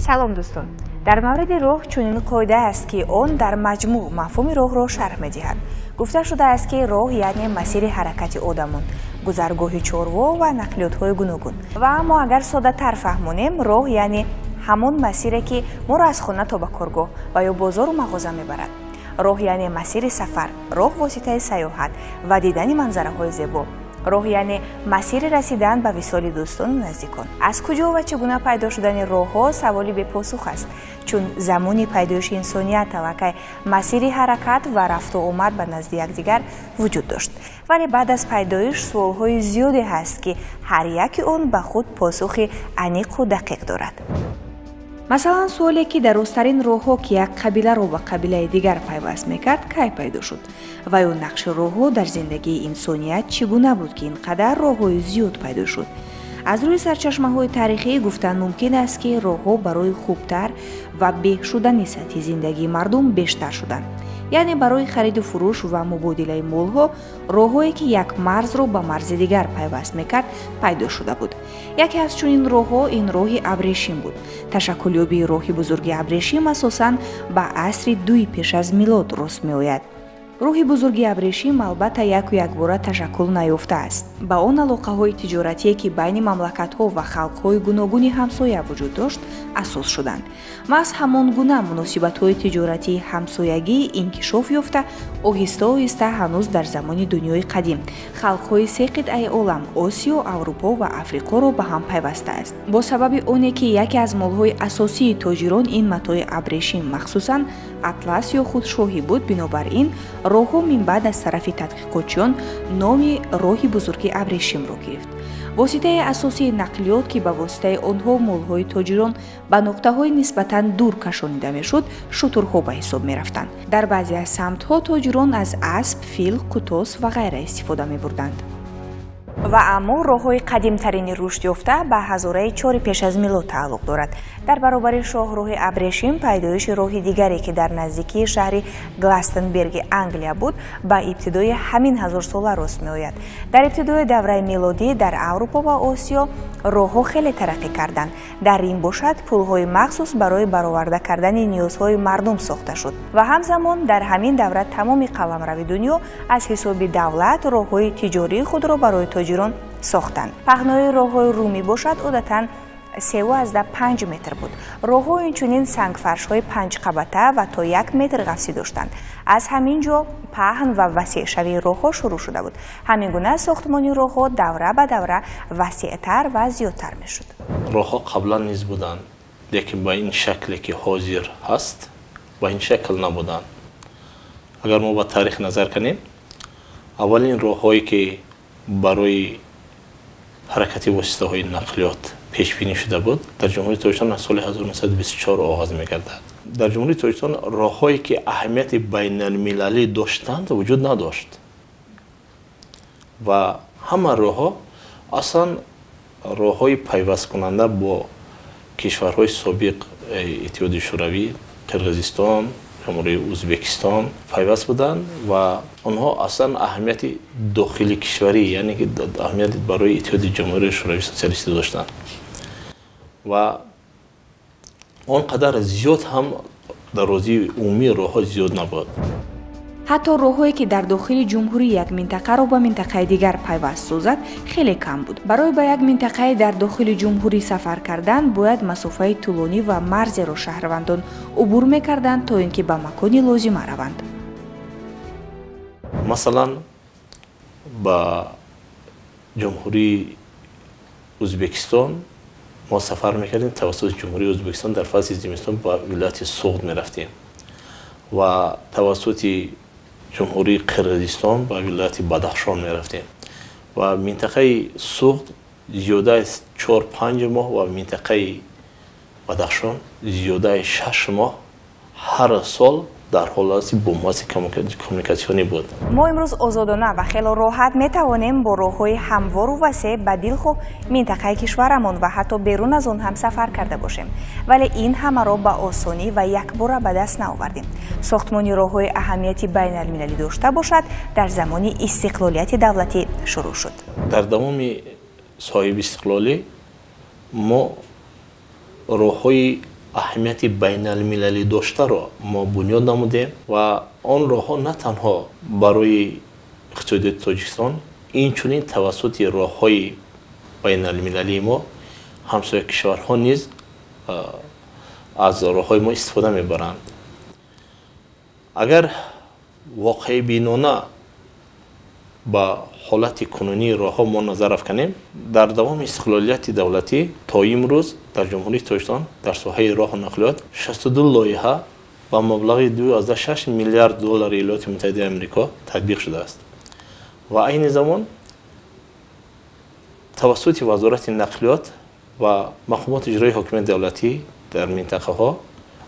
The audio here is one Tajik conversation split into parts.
Салом, дӯстон. Дар мавриди роҳ чунин қоида аст, ки он дар маҷмӯъ мафҳуми роҳро шарҳ медиҳад. Гуфта шудааст, ки роҳ яъне масири ҳаракати одамон, гузаргоҳи чорво ва нақлиётҳои гуногун. Ва аммо агар соддатар фаҳмонем, роҳ яъне ҳамон масире, ки моро аз хона то ба коргоҳ ва ё бозору мағоза мебарад. Роҳ яъне масири сафар, роҳ воситаи сайёҳат ва дидани манзараҳои зебо. Роҳ яъне масири расидан ба висоли дӯстону наздикон. Аз куҷо ва чӣ гуна пайдо шудани роҳҳо саволи бепосух аст, чун замони пайдоиши инсоният аллакай масири ҳаракат ва рафту омад ба назди якдигар вуҷуд дошт. Вале баъд аз пайдоиш суолҳои зиёде ҳаст, ки ҳар яки он ба худ посухи аниқу дақиқ дорад. Масалан, суоле, ки дарозтарин роҳҳо, ки як қабиларо ба қабилаи дигар пайваст мекард, кай пайдо шуд ва ё нақши роҳҳо дар зиндагии инсоният чӣ гуна буд, ки ин қадар роҳҳои зиёд пайдо шуд? Аз рӯи сарчашмаҳои таърихӣ гуфтан мумкин аст, ки роҳҳо барои хубтар ва беҳ шудани сатҳи зиндагии мардум бештар шуданд, яъне барои хариду фурӯш ва мубодилаи молҳо. Роҳҳое, ки як марзро ба марзи дигар пайваст мекард, пайдо шуда буд. Яке аз чунин роҳҳо ин роҳи абрешим буд. Ташаккулёбии роҳи бузурги абрешим асосан ба асри дуи пеш аз милод рост меояд. Роҳи бузурги абрешим албатта яку якбора ташаккул наёфтааст. Ба он алоқаҳои тиҷоратие, ки байни мамлакатҳо ва халқҳои гуногуни ҳамсоя вуҷуд дошт, асос шуданд. Маҳз ҳамон гуна муносибатҳои тиҷоратии ҳамсоягӣ инкишоф ёфта, оҳиста оҳиста ҳанӯз дар замони дунёи қадим халқҳои се қитъаи олам — Осиё, Аврупо ва Африқоро ба ҳам пайвастааст. Бо сабаби оне ки яке аз молҳои асосии тоҷирон ин матои абрешим, махсусан атлас ё худ шоҳӣ буд, бинобар ин роҳҳо минбаъд аз тарафи тадқиқотчиён номи роҳи бузурги абрешимро гирифт. Воситаи асосии нақлиёт, ки ба воситаи онҳо молҳои тоҷирон ба нуқтаҳои нисбатан дур кашонида мешуд, шутурҳо ба ҳисоб мерафтанд. Дар баъзе аз самтҳо тоҷирон аз асп, фил, қутос ва ғайра истифода мебурданд. Ва аммо роҳҳои қадимтарини рушдёфта ба ҳазораи чори пеш аз милод тааллуқ дорад. Дар баробари шоҳроҳи абрешим пайдоиши роҳи дигаре, ки дар наздикии шаҳри Гластенберги Англия буд, ба ибтидои ҳамин ҳазорсола рост меояд. Дар ибтидои давраи мелодӣ дар Аврупо ва Осиё роҳҳо хеле тараққӣ карданд. Дар Рим бошад, пулҳои махсус барои бароварда кардани ниёзҳои мардум сохта шуд ва ҳамзамон дар ҳамин давра тамоми қаламрави дунё аз ҳисоби давлат роҳҳои тиҷории худро барои тоҷирон сохтанд. Паҳнои роҳҳои румӣ бошад, одатан 3,5 метр буд. Роҳҳо инчунин сангфаршҳои панҷқабата ва то 1 метр ғафсӣ доштанд. Аз ҳамин ҷо паҳн ва васеъшавии роҳҳо шурӯъ шуда буд. Ҳамин гуна сохтмони роҳҳо давра ба давра васеътар ва зиёдтар мешуд. Роҳҳо қаблан низ буданд, лекин ба ин шакле, ки ҳозир ҳаст, ба ин шакл набуданд. Агар мо ба таърих назар кунем, аввалин роҳҳое, ки барои ҳаракати воситаҳои нақлиёт пешбинӣ шуда буд, дар Ҷумҳурии Тоҷикистон аз соли 1924 оғоз мегардад. Дар Ҷумҳурии Тоҷикистон роҳҳое, ки аҳамияти байналмилалӣ доштанд, вуҷуд надошт ва ҳама роҳҳо аслан роҳҳои пайвасткунанда бо кишварҳои собиқ Иттиҳоди Шӯравӣ, Қирғизистон, Ҷумҳурии Ӯзбекистон пайваст буданд ва онҳо аслан аҳамияти дохили кишварӣ, яъне ки аҳамияти барои Иттиҳоди Ҷумҳурии Шӯравии Социалистӣ доштанд ва он қадар зиёд ҳам дарозии умумии роҳҳо зиёд набуд. Ҳатто роҳҳое, ки дар дохили ҷумҳурӣ як минтақаро ба минтақаи дигар пайваст созад, хеле кам буд. Барои ба як минтақаи дар дохили ҷумҳурӣ сафар кардан бояд масофаи тӯлонӣ ва марзеро шаҳрвандон убур мекарданд, то ин ки ба макони лозима раванд. Масалан, ба Ҷумҳурии Ӯзбекистон мо сафар мекардем тавассути Ҷумҳурии Ӯзбекистон, дар фасли зимистон ба вилояти Суғд мерафтем ва тавассути Ҷумҳурии Қирғизистон ба вилояти Бадахшон мерафтем ва минтақаи Суғд зиёдаи 4-5 моҳ ва минтақаи Бадахшон зиёдаи 6 моҳ ҳар сол дар ҳолати бунбасти коммуникатсионӣ буд. Мо имрӯз озодона ва хело роҳат метавонем бо роҳҳои ҳамвору васеъ ба дилхоҳ минтақаи кишварамон ва ҳатто берун аз он ҳам сафар карда бошем, вале ин ҳамаро ба осонӣ ва якбора ба даст наовардем. Сохтмони роҳҳои аҳамияти байналмилалӣ дошта бошад, дар замони истиқлолияти давлатӣ шурӯъ шуд. Дар давоми соҳиби истиқлолӣ мо роҳҳои Аҳамияти байналмилалӣ доштаро мо бунёд намудем ва он роҳҳо на танҳо барои иқтисодиёти Тоҷикистон, инчунин тавассути роҳҳои байналмилалии мо ҳамсоя кишварҳо низ аз роҳҳои мо истифода мебаранд. Агар воқеъбинона ба ҳолати кунунии роҳҳо мо назар афканем, дар давоми истиқлолияти давлатӣ то имрӯз дар Ҷумҳурии Тоҷикистон дар соҳаи роҳу нақлиёт 62 лоиҳа ба маблағи 2,6 миллиард доллари Иёлоти Муттаҳидаи Амрико татбиқ шудааст ва айни замон тавассути Вазорати нақлиёт ва мақомоти иҷроии ҳокимияти давлатӣ дар минтақаҳо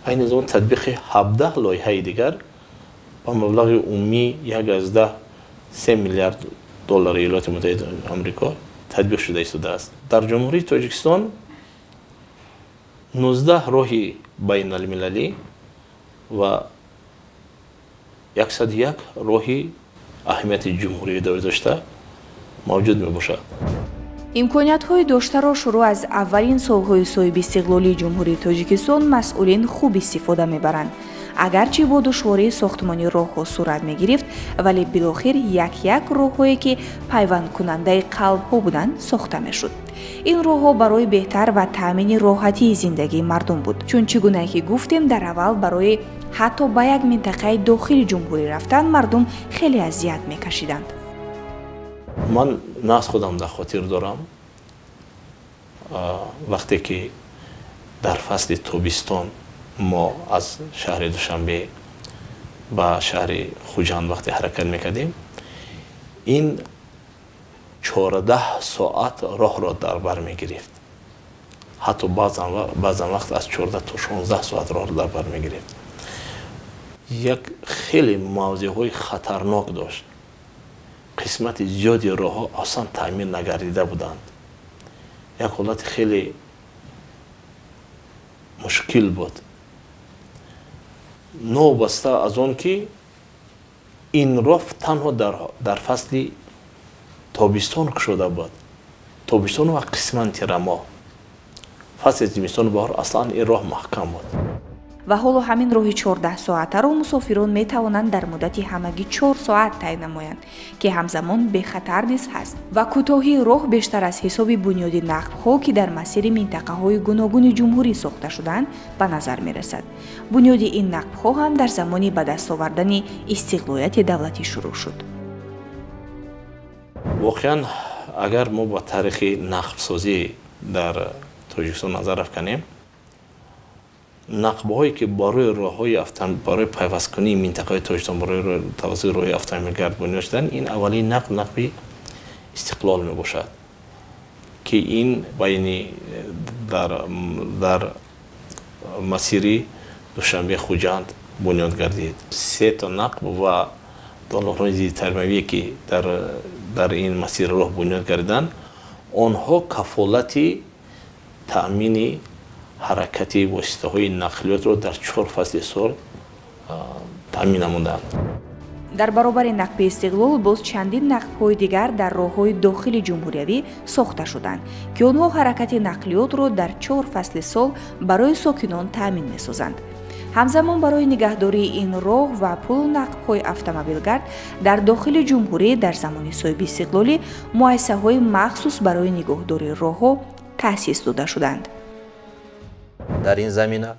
айни замон татбиқи 17 лоиҳаи дигар ба маблағи умумии 1,3 миллиард доллари Иёлоти Муттаҳидаи Амрико татбиқ шуда истодааст. Дар Ҷумҳурии Тоҷикистон 19 роҳи байналмилалӣ ва 101 роҳи аҳамияти ҷумҳурии дошта мавҷуд мебошад. Имкониятҳои доштаро шурӯъ аз аввалин солҳои соҳибистиқлолии Ҷумҳурии Тоҷикистон масъулин хуб истифода мебаранд. Агарчи бо душвории сохтмони роҳҳо сурат мегирифт, вале билохир як-як роҳҳое ки пайвандкунандаи қалбҳо буданд, сохта мешуд. Ин роҳҳо барои беҳтар ва таъмини роҳатии зиндагии мардум буд. Чун чӣ гунае ки гуфтем, дар аввал барои ҳатто ба як минтақаи дохили ҷумҳурӣ рафтан мардум хеле азият мекашиданд. Ман на аз худам дар хотир дорам, вақте ки дар фасли тобистон мо аз шаҳри Душанбе ба шаҳри Хуҷанд вақте ҳаракат мекардем, ин 14 соат роҳро дар бар мегирифт. Ҳатто баъзан вақт аз 14 то 16 соат роҳро дар бар мегирифт. Як хеле мавзеъҳои хатарнок дошт. Қисмати зиёди роҳҳо осон таъмир нагардида буданд. Як ҳолати хеле мушкил буд. Новобаста аз он ки ин роҳ танҳо дар фасли тобистон кушода буд, тобистон ва қисман тирамоҳ. Фасли зимистону баҳор аслан ин роҳ маҳкам буд. Ва ҳоло ҳамин роҳи 14 соатаро мусофирон метавонанд дар муддати ҳамагӣ 4 соат тай намоянд, ки ҳамзамон бехатар низ ҳаст. Ва кӯтоҳии роҳ бештар аз ҳисоби бунёди нақбҳо, ки дар масири минтақаҳои гуногуни ҷумҳурӣ сохта шудаанд, ба назар мерасад. Бунёди ин нақбҳо ҳам дар замони ба даст овардани истиқлолияти давлатӣ шурӯъ шуд. Воқеан, агар мо ба таърихи нақбсозӣ дар Тоҷикистон назар афканем, нақбҳое ки барои роҳҳои барои пайвасткунии минтақаи Тоҷикистон барои тавассути роҳи автомобилгард бунёд шуданд, ин аввалин нақб нақби Истиқлол мебошад, ки ин байни дар масири Душанбе Хуҷанд бунёд гардид. Се то нақб ва долонҳои зиддитармавие ки дар ин масири роҳ бунёд гардиданд, онҳо кафолати таъмини ҳаракати воситаҳои нақлиётро дар 4 фасли сол таъмин намуданд. Дар баробари нақби Истиқлол боз чандин нақбҳои дигар дар роҳҳои дохили ҷумҳуриявӣ сохта шуданд, ки онҳо ҳаракати нақлиётро дар 4 фасли сол барои сокинон таъмин месозанд. Ҳамзамон барои нигаҳдории ин роҳ ва пулу нақбҳои автомобилгард дар дохили ҷумҳурӣ дар замони соҳибистиқлолӣ муассисаҳои махсус барои нигоҳдории роҳҳо таъсис дода шуданд. Дар ин замина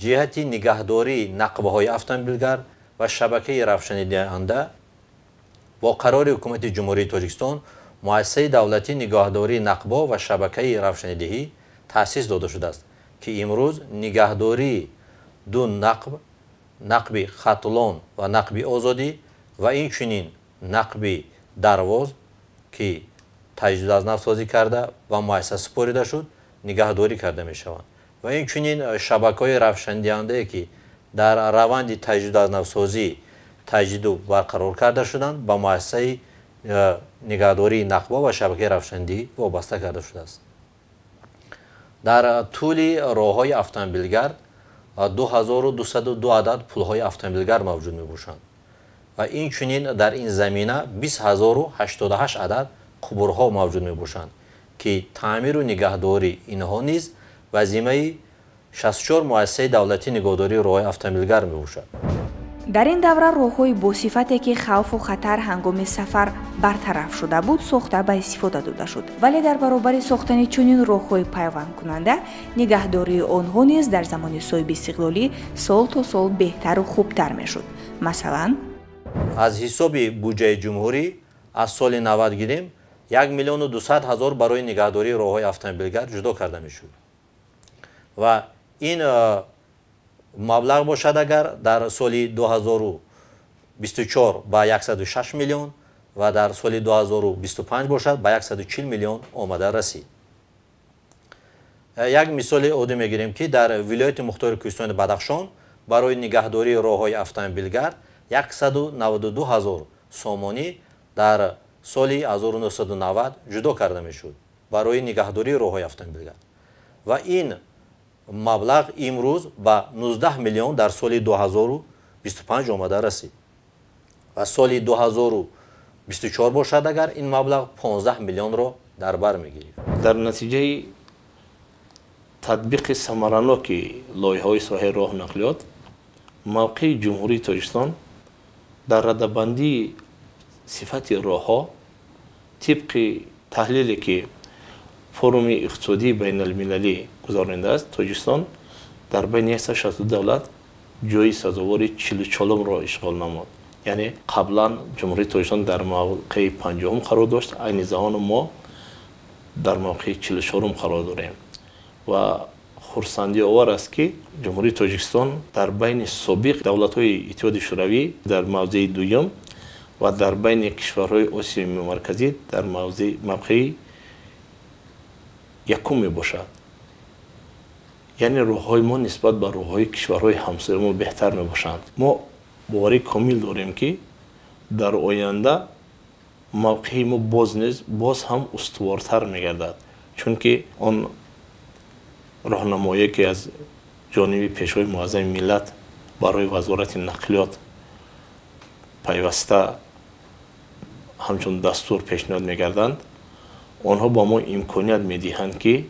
ҷиҳати нигаҳдории нақбҳои автомобилгард ва шабакаи равшанидиҳанда бо қарори Ҳукумати Ҷумҳурии Тоҷикистон муассисаи давлатии нигаҳдории нақбҳо ва шабакаи равшанидиҳӣ таъсис дода шудааст, ки имрӯз нигаҳдории ду нақб, нақби Хатлон ва нақби Озодӣ ва инчунин нақби Дарвоз, ки таҷдид аз навсозӣ карда ва муассиса супорида шуд, нигаҳдорӣ карда мешаванд. Ва инчунин шабакаҳои равшандиҳандае, ки дар раванди таҷдид аз навсозӣ таҷдиду барқарор карда шуданд, ба муассисаи нигаҳдории нақбҳо ва шабакаи равшандиҳӣ вобаста карда шудааст. Дар тӯли роҳҳои автомобилгард 2202 адад пулҳои автомобилгард мавҷуд мебошанд ва инчунин дар ин замина 20088 адад қубурҳо мавҷуд мебошанд, ки таъмиру нигаҳдории инҳо низ вазимаи 64 муассисаи давлатии нигоҳдории роҳҳои автомобилгард мебошад. Дар ин давра роҳҳои босифате, ки хавфу хатар ҳангоми сафар бартараф шуда буд, сохта ба истифода дода шуд. Вале дар баробари сохтани чунин роҳҳои пайвандкунанда, нигаҳдории онҳо низ дар замони соҳибистиқлолӣ сол то сол беҳтару хубтар мешуд. Масалан, аз ҳисоби буҷаи ҷумҳурӣ аз соли 90 гирем 1 200 000 барои нигаҳдории роҳҳои автомобилгард ҷудо карда мешуд ва ин маблағ бошад, агар дар соли 2024 ба 106 миллион ва дар соли 2025 бошад, ба 140 миллион омада расид. Як мисоли оддӣ мегирем, ки дар вилояти мухтори Кӯҳистони Бадахшон барои нигаҳдории роҳҳои автомобилгард 192 ҳазор сомонӣ дар соли 1990 ҷудо карда мешуд барои нигаҳдории роҳҳои автомобилгард ва ин маблағ имрӯз ба 19 миллион дар соли 2025 омада расид ва соли 2024 бошад, агар ин маблағ 15 миллионро дар бар мегирифт. Дар натиҷаи татбиқи самараноки лоиҳаҳои соҳаи роҳу нақлиёт, мавқеи Ҷумҳурии Тоҷикистон дар радабандии сифати роҳҳо тибқи таҳлиле, ки Форуми иқтисодии байналмилалӣ гузаронидааст, Тоҷикистон дар байни 162 давлат ҷои сазовори 44-умро ишғол намуд. Яъне қаблан Ҷумҳурии Тоҷикистон дар мавқеи 50-ум қарор дошт, айни замон мо дар мавқеи 44-ум қарор дорем ва хурсандиовар аст, ки Ҷумҳурии Тоҷикистон дар байни собиқ давлатҳои Иттиҳоди Шӯравӣ дар мавзеи дуюм ва дар байни кишварҳои Осиёи Марказӣ дар мавқеи якум мебошад. Яъне роҳҳои мо нисбат ба роҳҳои кишварҳои ҳамсояи мо беҳтар мебошанд. Мо боварии комил дорем, ки дар оянда мавқеи мо боз низ боз ҳам устувортар мегардад, чунки он роҳнамоие, ки аз ҷониби Пешвои Муаззами миллат барои Вазорати нақлиёт пайваста ҳамчун дастур пешниҳод мегарданд, онҳо ба мо имконият медиҳанд, ки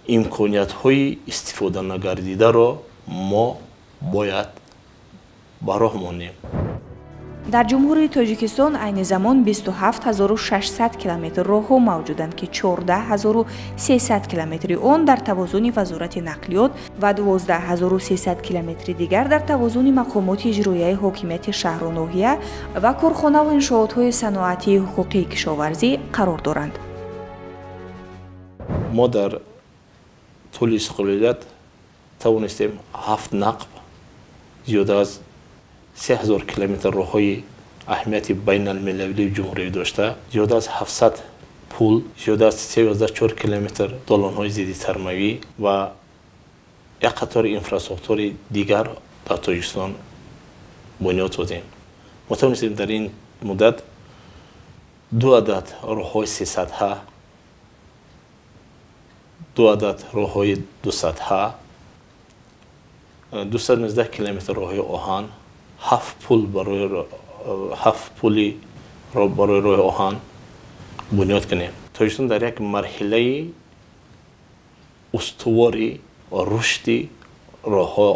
имкониятҳои истифода нагардидаро мо бояд ба роҳ монем. Дар Ҷумҳурии Тоҷикистон айни замон 27600 километр роҳҳо мавҷуданд, ки 14300 километри он дар тавозуни Вазорати нақлиёт ва 12300 километри дигар дар тавозуни мақомоти иҷроияи ҳокимияти шаҳру ноҳия ва корхонаву иншоотҳои саноатии ҳуқуқии кишоварзӣ қарор доранд. Мо дар тӯли истиқлолият тавонистем ҳафт нақб, зиёда аз 3000 километр роҳҳои аҳамияти байналмилалии ҷумҳуриявӣ дошта, зиёда аз 700 пул, зиёда аз 3,4 километр долонҳои зидди тармавӣ ва як қатори инфрасохтори дигар дар Тоҷикистон бунёд созем. Мо тавонистем дар ин муддат ду адад роҳҳои сесадҳа, ду адад роҳҳои дусадҳа, 219 километр роҳҳои оҳан, ҳафт пул барои ҳафт пули барои роҳи оҳан бунёд кунем. Тоҷикистон дар як марҳилаи устувори рушди роҳҳо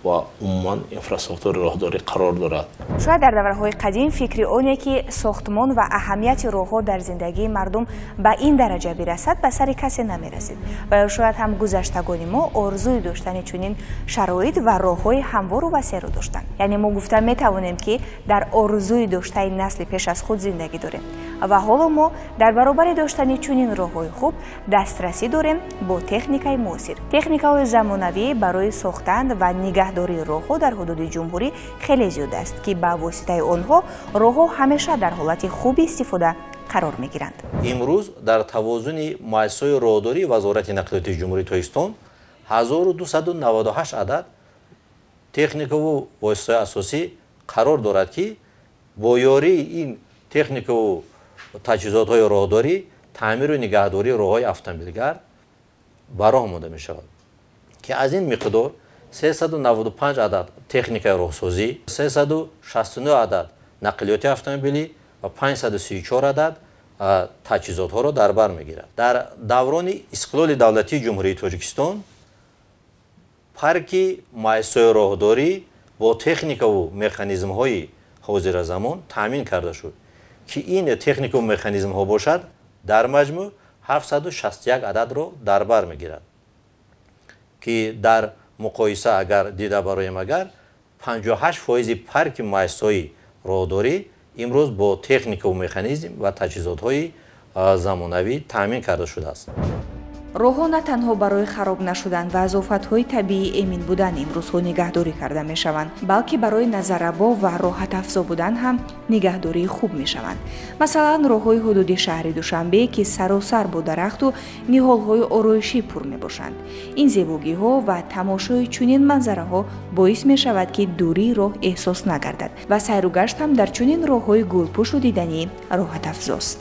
ва умуман инфрасохтори роҳдорӣ қарор дорад. Шояд дар давраҳои қадим фикри оне, ки сохтмон ва аҳамияти роҳҳо дар зиндагии мардум ба ин дараҷа бирасад, ба сари касе намерасид ва ё шояд ҳам гузаштагони мо орзуи доштани чунин шароит ва роҳҳои ҳамвору васеъро доштанд. Яъне мо гуфта метавонем, ки дар орзуи доштаи насли пеш аз худ зиндагӣ дорем ва ҳоло мо дар баробари доштани чунин роҳҳои хуб дастрасӣ дорем бо техникаи муосир. Техникаҳои замонавӣ барои сохтан ва нигаҳдории роҳҳо дар ҳудуди ҷумҳурӣ хеле зиёд аст, ки ба воситаи онҳо роҳҳо ҳамеша дар ҳолати хуби истифода қарор мегиранд. Имрӯз дар тавозуни муассисаҳои роҳдории Вазорати нақлиёти Ҷумҳурии Тоҷикистон 1298 адад техникаву воситаҳои асосӣ қарор дорад, ки бо ёрии ин техникаву таҷҳизотҳои роҳдорӣ таъмиру нигаҳдории роҳҳои автомобилгард ба роҳ монда мешавад, ки аз ин миқдор 395 адад техникаи роҳсозӣ, 369 адад нақлиёти автомобилӣ ва 534 адад таҷҳизотҳоро дар бар мегирад. Дар даврони истиқлоли давлатии Ҷумҳурии Тоҷикистон Парки муассисаҳои роҳдорӣ бо техникаву механизмҳои ҳозиразамон таъмин карда шуд, ки ин техникаву механизмҳо бошад дар маҷмӯъ 761 ададро дар бар мегирад, ки дар муқоиса агар дида бароем, агар 58% парки муассисаҳои роҳдорӣ имрӯз бо техникаву механизм ва таҷҳизотҳои замонавӣ таъмин карда шудааст. Роҳҳо на танҳо барои хароб нашудан ва аз офатҳои табиӣ эмин будан имрӯзҳо нигаҳдорӣ карда мешаванд, балки барои назаррабо ва роҳатафзо будан ҳам нигаҳдории хуб мешаванд. Масалан, роҳҳои ҳудуди шаҳри Душанбе, ки саросар бо дарахту ниҳолҳои ороишӣ пур мебошанд. Ин зебогиҳо ва тамошои чунин манзараҳо боис мешавад, ки дурии роҳ эҳсос нагардад ва сайру гашт ҳам дар чунин роҳҳои гулпӯшу диданӣ роҳатафзост.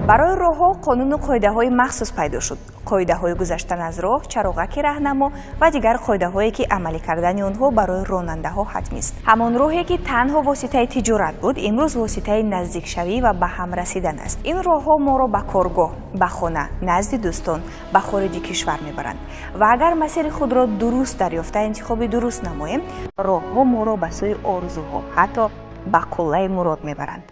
Барои роҳҳо қонуну қоидаҳои махсус пайдо шуд. Қоидаҳои гузаштан аз роҳ, чароғаки раҳнамо ва дигар қоидаҳое, ки амалӣ кардани онҳо барои ронандаҳо ҳатмист. Ҳамон роҳе, ки танҳо воситаи тиҷорат буд, имрӯз воситаи наздикшавӣ ва ба ҳам расидан аст. Ин роҳҳо моро ба коргоҳ, ба хона, назди дӯстон, ба хориҷи кишвар мебаранд. Ва агар масири худро дуруст дарёфта, интихоби дуруст намоем, роҳҳо моро ба сӯи орзуҳо, ҳатто ба қуллаи мурод мебаранд.